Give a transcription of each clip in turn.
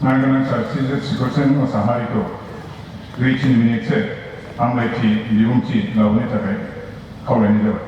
नांगोनां साबसिन सिखरसेन मोसाहारिखौ रैथि मिनिटसो हामलायथि बिबुंथि लाबोनो थाखाय खावलायनाय जाबाय।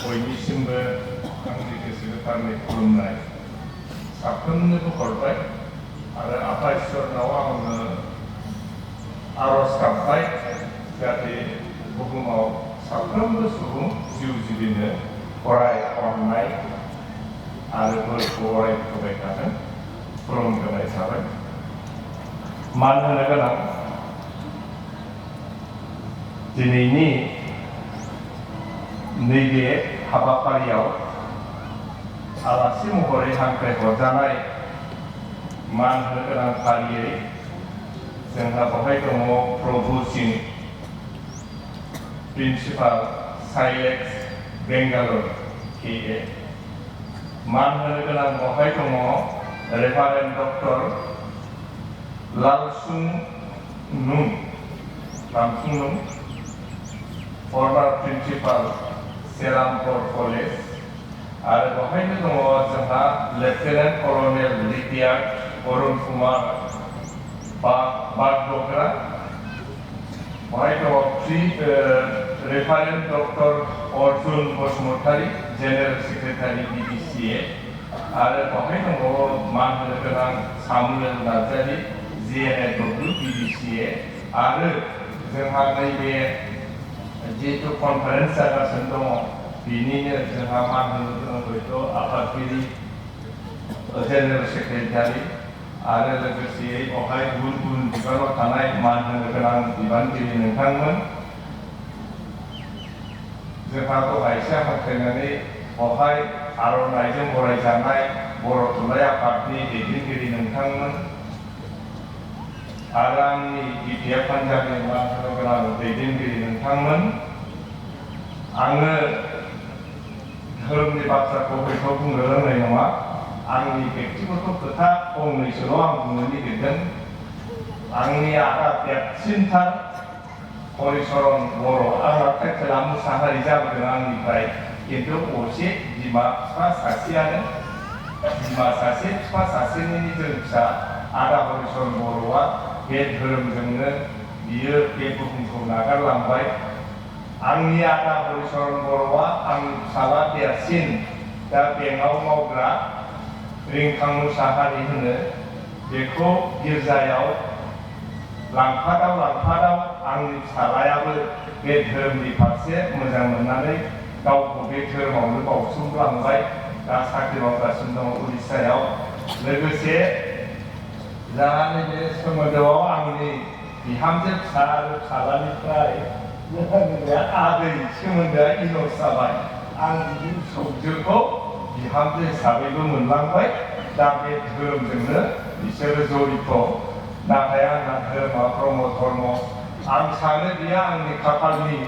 बयनिसिमबो आंनि गोसो गोथारनि खुलुमनाय साफ्रोमनोबो हरबाय आरो आफा इसोरनाव आङो आरज गाबबाय जाहाथे बुहुमाव साफ्रोमबो सुबुं जिउ जिबिनो अराय अननाय आरो बोरखौ अरायहोबाय थाथों खुलुमग्रोनाय थाबाय। मान होनो गोनां दिनैनि नैबे हाबाफारियाव आलासि महरै हांख्राय हरजानाय मान होनो गोनां फारियै जोंहा बहाय दङ प्रभु सिं प्रिन्सिपाल साइलेक्स बेंगालुर के मान होनो गोनां बहाय दङ reverend doctor Lamsungnung former principal Serampore college आरो बहायनो दङ जोंहा lieutenant colonel retired Arun Kumar Bagdogra बहाय दङ reverend doctor Arjun Basumatary general secretary BBCA आरो बहाय दङ मान होनो गोनां सामुएल नार्जारि JNFW BBCA आरो जोंहा नैबे जिहेतु कनफारेन्स जागासिनो दङ बिनिनो जोंहा मान होनो गोनां हयथ' आफादगिरि जेनेरेल सेक्रेटारि आरो लोगोसेयै बहाय गुबुन गुबुन बिबानाव थानाय मान होनो गोनां बिबानगिरि नोंथांमोन जोंहा दहायसो हांख्रायनानै बहाय आर'नाइजों बरायजानाय बर' थुनलाइ आफादनि दैदेनगिरि नोंथांमोन आरो आंनि BPF पान्जाबनि मान होनो गोनां दैदेनगिरि नोंथांमोन आङो धोरोमनि बाथ्राखौ हयथ' बुंनो रोंनाय नङा आंनि बेक्तिगत खोथा फंनैसोल' आं बुंनो नागिरदों आंनि आदा देरसिनथार हरिचरन बर' आंना टाइटेला मुसाहारि जाबोदों आंनिफ्राय खिन्थु असे बिमा बिफा सासेयानो बिमा सासे बिफा सासेनि जों फिसा आदा हरिचरन बर'आ बे धोरोमजोंनो बियो बे बुहुमखौ नागारलांबाय आंनि आदा हरिचरन बर'आ आंनि फिसाला देरसिन दा बेंकआव मावग्रा रिंखां मुसाहारि होनो बेखौ गिर्जायाव लांफादाव आंनि फिसालायाबो बे धोरोमनि फारसे मोजां मोननानै गावखौ बे धोरोमावनो बावसोमलांबाय दा साख्रि मावगासिनो दं उड़िष्यायाव लोगोसे जाहा नैबे सोमोन्दोआव आंनि बिहामजो फिसा आरो फिसालानिफ्राय आदै सोमोन्दोआ इनस जाबाय आं बिनि फिसौजोखौ बिहामजो हिसाबैबो मोनलांबाय दा बे धोरोमजोंनो बिसोरो जड़ित नाथाय आंना धोरोमा ब्रह्म धर्म आं सानो बेयो आंनि खाफालनि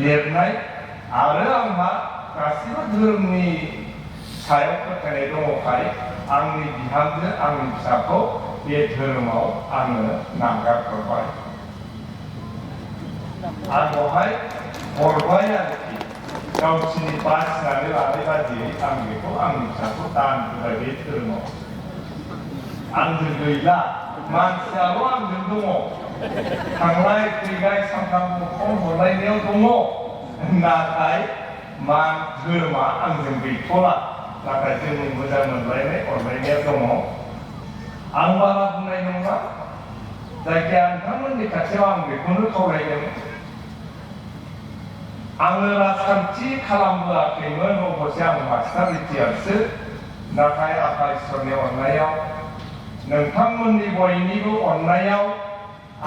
लिरनाय आरो आंहा गासिबो धोरोमनि सायाव फोथायनाय दङखाय आंनि बिहामजो आंनि फिसाखौ बे धोरोमाव आङो नागारहरबाय आं बहाय हरबाय आरोखि गावसिनि बासिनानै लानाय बादियै आं बेखौ आंनि फिसाखौ दान होबाय बे धोरोमाव आंजों गैला मानसियाल' आंजों दङ थांलाय फैलाय सानफ्रामबो फन हरलायनायाव दङ नाथाय धोरोमा आंजों गैथ'ला नाथाय जोंनि मोजां मोनलायनाय अनलायनाया दङ आं बारा बुंनाय नङा जायखिया नोंथांमोननि खाथियाव आं बेखौनो खावलायदों आङो राजखान्थि खालामबोआखैमोन अबसे आं मास्टार रिटायार्डसो नाथाय आफा इसोरनि अननायाव नोंथांमोननि बयनिबो अननायाव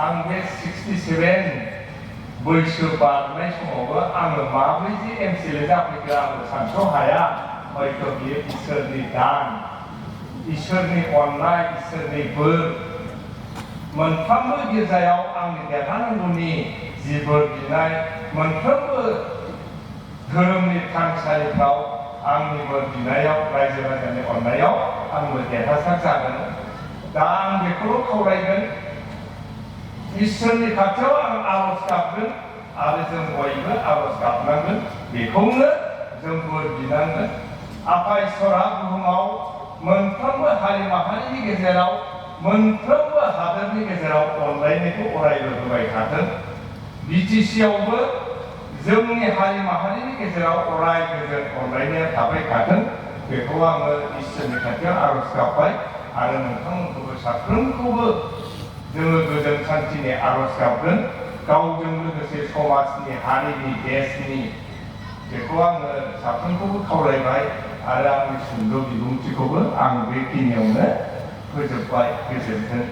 आं बे 67 बैसो बारनाय समावबो आङो माब्रै एमसिएलए जाफैखो आङो सानस' हाया हयथ' बियो इसोरनि दान इसोरनि अननाय इसोरनि बोर मोनफ्रोमबो गिर्जायाव आंनि देरहानांगौनि जि बोर बिनाय मोनफ्रोमबो धोरोमनि थानसालिफ्राव आंनि बोर बिनायाव रायजो राजानि अननायाव आंबो देरहासार जागोन दा आं बेखौल' खावलायगोन इसोरनि खाथियाव आं आर'ज गाबगोन आरो जों बयबो आर'ज गाबनांगोन बेखौनो जों बोर बिनांगोन आफा इसोरा बुहुमाव मोनफ्रोमबो हारि माहारिनि गेजेराव मोनफ्रोमबो हादोरनि गेजेराव अनलायनायखौ अरायबो होबाय थाथों बिटिसिआवबो जोंनि हारि माहारिनि गेजेराव अराय गोजोन अनलायनाया थाबाय थाथों बेखौ आङो इसोरनि खाथियाव आर'ज गाबबाय आरो नोंथांमोनखौबो साफ्रोमखौबो जोङो गोजोन सान्थिनि आर'ज गाबगोन गावजों लोगोसे समाजनि हारिनि देशनि बेखौ आङो साफ्रोमखौबो खावलायबाय आरो आंनि सुंद' बिबुंथिखौबो आं बेखिनियावनो फोजोबबाय गोजोन्थों